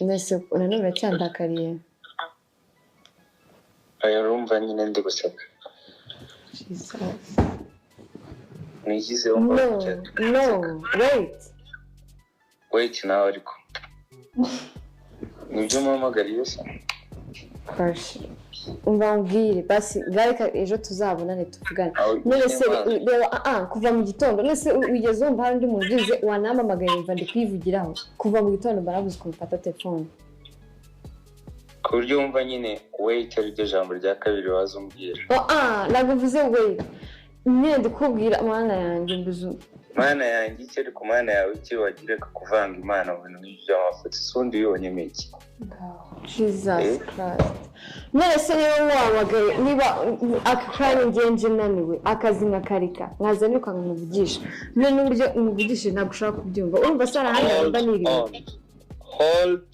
Nese nanone uracyandakariye? Aya, urumva nyine ndi guseka. Jesus. Nigize wumva No, no, wait. Wait nawe, ariko nibyo muhamagariye se? Crush. Umva mbwire basi, reka ejo tuzabonane tuvugane. Aho None se nyine. Reba, kuva mu gitondo, none se wigeze wumva hari undi muntu ugize wanampamagaye mva ndi kwivugiraho? Kuva mu gitondo mba nabuze ukuntu mfata telefone. Ku buryo wumva nyine "wait" ari ryo jambo rya kabiri waza umbwira. Oh, ntabwo mvuze "wait" nyine, ndikubwira, Mana yanjye, mbuze. Mana yanjye iki? Ariko Mana yawe iki? Wagira kuvanga Imana mu bintu nk'ibyo by'amafuti, si ubundi wibonyemo iki? Jesus Eh? Christ. None se niba muhamagaye, niba aka kanya ngenje naniwe akazi nkakareka nkaza nirukanka nkuvugisha, none n'uburyo umuvugishije ntabwo ushobora kubyumva, urumva se hari ahandi mba Hold niriwe? on, hold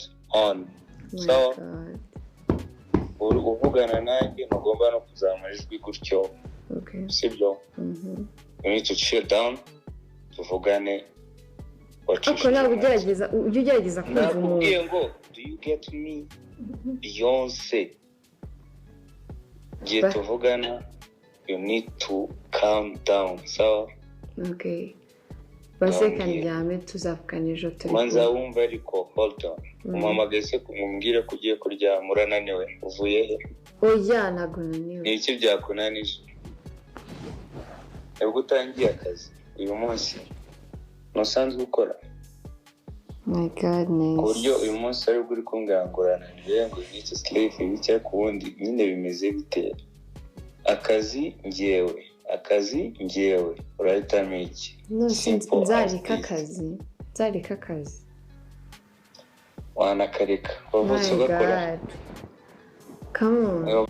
on. My So God. Uri uvugana nanjye, ntugomba no kuzamura ijwi gutyo. Okay. Sibyo? Mhm. You need to chill down, tuvugane. Ariko ntabwo ugerageza, ujya ugerageza kumva umuntu. Nakubwiye ngo, do you get me, Beyonce? Igihe tuvugana, you need to calm down, sawa? Okay. Basi reka Ndambwira. ndyame, tuzavugana ejo turi Manza kumwe. wumva, ariko hold on. Umuhamagaye se umubwire ko ugiye kuryama? Urananiwe? Uvuye he? Oya, ntabwo naniwe. Ni iki byakunanije? Nibwo utangiye akazi uyu munsi? Ntusanzwe ukora? My goodness. Ku buryo uyu munsi aribwo uri kumbwira ngo urananiwe, ngo you need to sleep, ibiki? Ariko ubundi nyine bimeze bite? Akazi ngewe, akazi ngewe, urahitamo iki? None se Simple as nzareka this. akazi? Nzareka akazi? Wanakareka, wavutse My ugakora. God, come on.